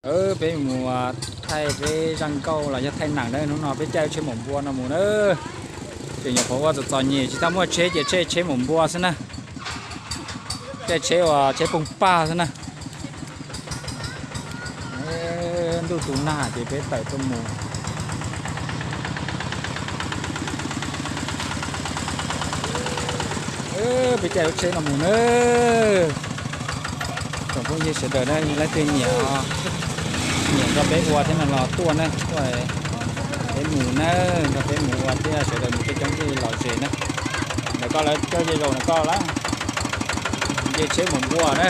Peb mus thaij peb zaj nkauj los yog thaij nam na, hnub no peb caij tsheb maum npua no mus na. Tseem nyuam qhuav ua txom txom nyem tsis tau muaj tsheb ces caij tsheb maum npua xwb na. Caij tsheb uas tsheb poog paj xwb na. Ntuj tu nag ces peb tawm tuaj mus. Peb caij lub tsheb no mus na. Tsoom phooj ywg sawv daws na, leej twg nyiam, nyiam nrog peb ua thiab no los tuaj na, tuaj peb mus na, nrog peb mus ua thiab sawv daws mus coob coob thiaj lom zem na. Ntawm koj lawv cog zej zaum ntawm koj lawm, nce tsheb mus npua na.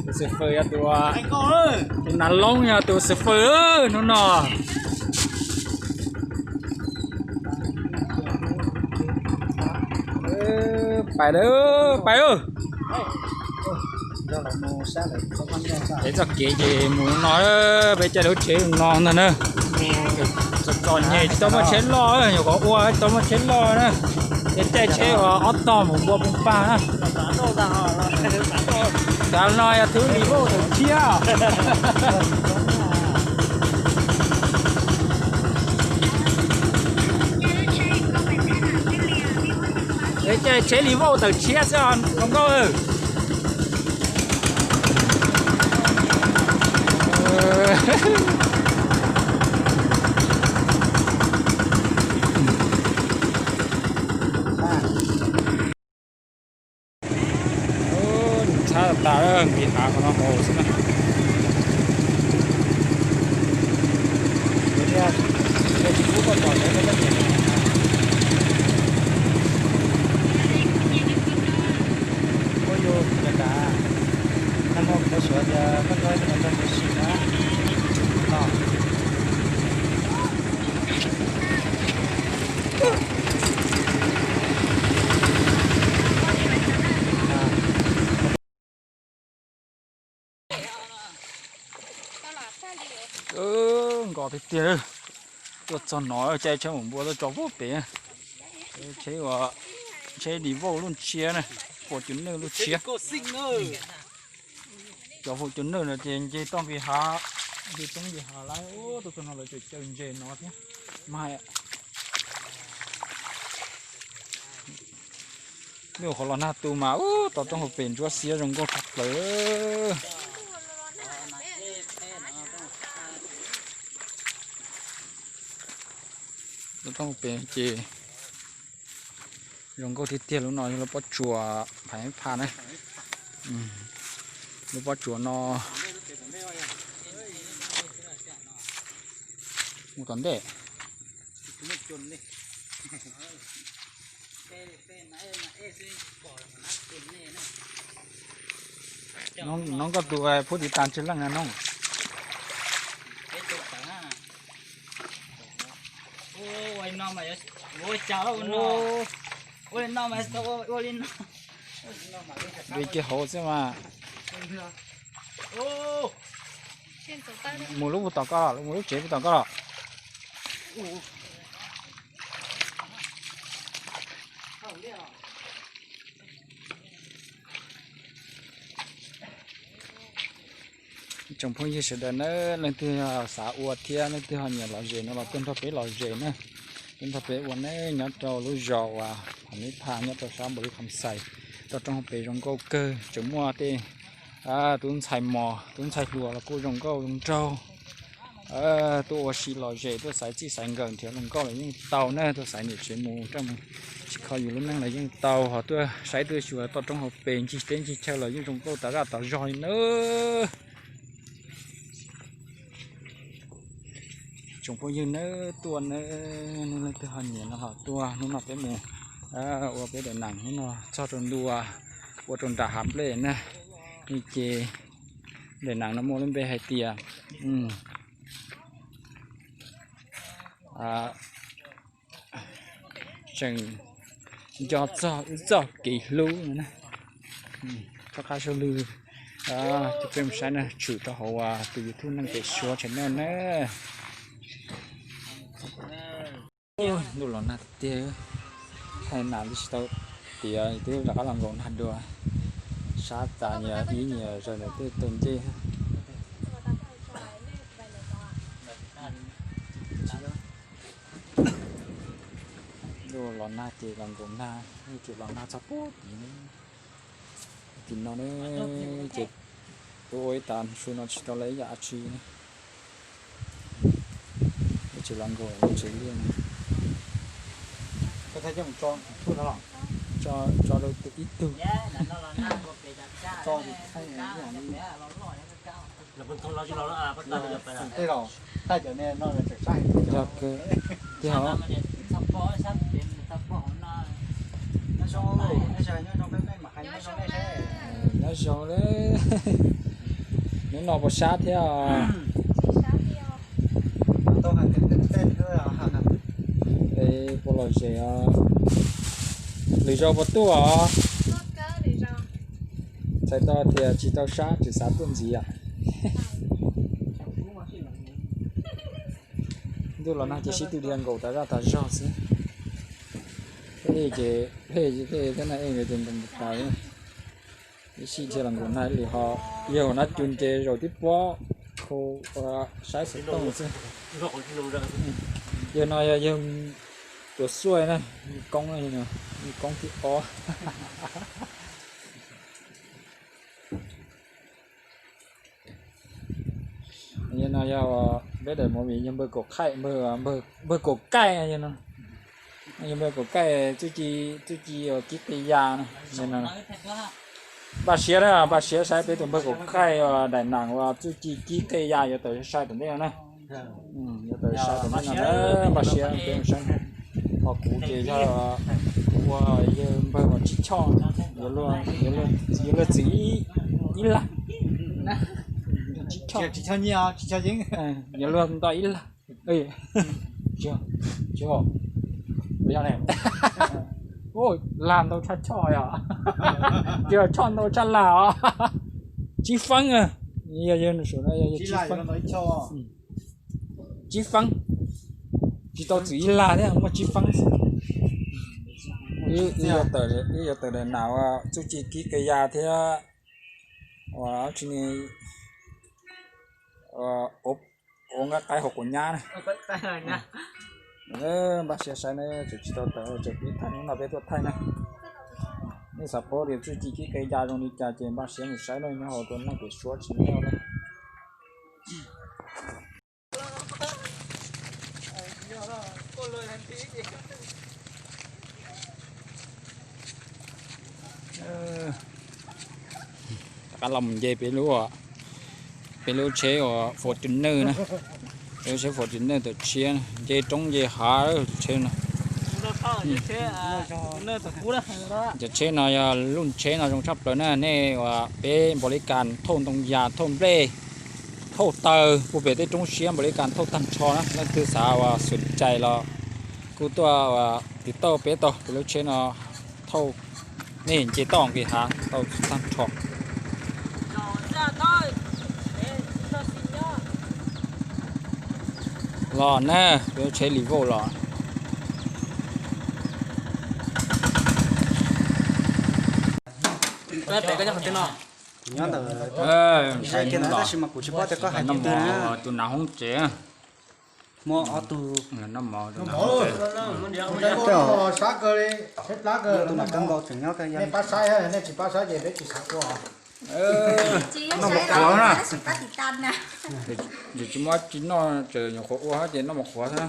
Tus xwm fwm yog tus, tus nav loob yog tus xwm fwm hnub no. Pais, pais. Peb txoj kev ces mus no, peb caij lub tsheb no ntag na. Txom txom nyem tsis tau muaj tsheb loj, nyuam qhuav ua tsis tau muaj tsheb loj na. Ces caij tsheb uas ob tog mus npua poog paj na. Xav no yog thwb li vauj tawm tshiab. Peb caij tsheb li vauj tawm tshiab xwb os zoo nkauj. Ntxhab tas nqis hav qhov no haus xwb na. Nkos tiag tiag. Tuaj txog no caij tsheb maum npua tuaj tso puag pem. Tsheb, tsheb li vauj lub tshiab na, Fortuner lub tshiab. Cov Fortuner no ces nce toj nqis hav, nce toj nqis hav lawm. Tuaj txog no lawv tseem caw ntses no thiab. Mas ib qhov los nag tu mas ub, tau roob hauv pes ntsuab xiab zoo nkauj tshaj plaws. Tau roob hauv pes ces zoo nkauj tiag tiag. Lub no yog lub pob tsuas Pham Ib Pha na. Lub pob tsuas no mus tom ntej. Noog, koj tus phub tiv tas tsawg leej na noog? Li kiag hauv xwb mas. Mus lub puag tom koj los, mus lub tsev puag tom koj los. Tsoom phooj ywg sawv daws na, leej twg xav ua thiab leej twg ho nyiam lom zem no los tuaj nrog peb lom zem na. Tuaj nrog peb ua na, nyob rau lub zos uas Pham Ib Pha nyob rau sab Npaus Lis Kham Xais. Tau roob hauv pes zoo nkauj kawg, tseem muaj tej tub ntxhais mos tub ntxhais hluas los kuj zoo nkauj zoo nraug. Tuaj ua si lom zem, tuaj xaiv txij xaiv nkawm nrhiav hluas nkauj los yeej tau na, tuaj xaiv niam tsev mus raj mus tsis kho yus lub neej los yeej tau, ho tuaj saib tuaj xyuas toj roob hauv pes ncig teb ncig chaw los yeej zoo nkauj tas zaj tas zog li na. Tsoom phooj ywg nawb, tuaj nawb, nej leej twg ho nyiam no los tuaj, hnub no peb mus ua peb daim neem, hnub no txog rau ntua, ua rau nram hav nplej na. Ces daim neem no muaj lub npe hais tias tseem nco txog wb txoj kev hlub no na. Rov qab sawv lwg coj peb mus saib na, tshwm rau hauv tus YouTube Neej Pem Suav channel na. Ntuj los nag tiag, Thaij nas twb tsis tau tiav twb rov qab los nkaum nag dua. Sab tas nyias ib nyias zawg ntawd twb tau ncej. Ntuj los nag ces los nkaum nag, ces los nag txog puag tim, tim no ne. Ces ua ua ib tas su no tsis tau lawv ib yam dab tsi. Ces los nkaum tsev liaj. Tso rau ib tug. Yog kawg. Tij hov, nyob zoo li, hnub no puas sab thiab? Es puas lom zem os? Lwm zaus puas tuaj os? Txhais tau tias tsis tau sab tsis xav tuaj ntxiv. Ntuj los nag ces sib tw dhia nkaum tas zaj tas zog xwb. Peb ces peb thiab na, ej nkawd ces nkaum tas, ib sij dhia los nkaum nag li ho. Yawg hauv nab cu ces zaum tib pob khu saib xov tooj xwb. Yawg no yog yawg tuav xuaj na, koob, koob thib ob. Yog no yog peb daim movie yog npawg Kaum Qaij, npawg Kaum Qaij, yog npawg Kaum Qaij txuj ci, txuj ci kib qi ya no. Npaj siab na, npaj siab saib peb tus npawg Kaum Qaij daim nam uas txuj ci kib qi ya yuav tawm sai tom ntej no na. Yuav tawm sai tom ntej no na, npaj siab peb mus saib. Ho kuv ces yog, kuv ua yawg npawg uas Tsib Choj, yuav luag txwv ib lag. Tsib Choj, yuav luag nto ib lag. Lag ntau tshaj choj yom. Yog choj ntau tshaj lag os. Tsib feeb, yog yawg nws saum no yog Tsib Feeb. Tsib Feeb, tsis tau txwv ib lag thiab, muaj Tsib Feeb xwb. Wb yuav tawm daim nam uas txuj ci kib qi ya thiab uas tsis ni ua nqaij qaib hauv quav nyab na. Npaj siab saib na, tseem tsis tau tawm, tseem pib thaij, hnub no peb tuaj thaij na. Nej xav paub tias txuj ci kib qi ya zoo li cas ces npaj siab mus saib na, nyob hauv tus neeg pem suab tsis nyob na. Rov qab los mus nce peb lub, peb lub tsheb uas Fortuner na, peb lub tsheb Fortuner tawm tshiab, nce roob nce hav tus tsheb no. Cov tsheb no yog lub tsheb no zoo tshaj plaws na, nej uas peb npaum li cas thauj ntoo yas, thauj nplej, thauj taws puag pem tej roob siab npaum li cas thauj tag nrho na. Leej twg xav uas xum cai los kuj tuaj uas tiv tauj peb tau, peb lub tsheb no thauj, nej nce toj nqis hav tau tag nrho. Los na, peb lub tsheb Revo los. Nyob ntawm tab sis mas kuv tsis paub tias koj hais tus twg na. Tus nav hoob tsev. Muaj ob tug. Noj mov, tus nav hoob tsev. Tus nam kawg nkaus tseem nyob kawg, yog nej pab saib, nej tsis pab saib ces peb tsis xav ua. Noj mov qhuav na. Yus tsis muaj tsis noj, tseem nyuam qhuav ua ces noj mov qhuav xwb.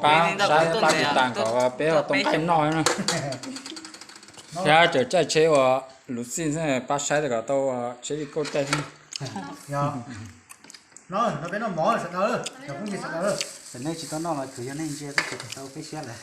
Pab saib pab tiv tas kom peb tau nqaij noj na. Thiab tseem caij tsheb ua luv xij xwb, pab saib kom tau tsheb vij kauj caij xwb. Tam nej tsis tau noj los kuj yog nej ntsia xwb ces tau peb siab lawm.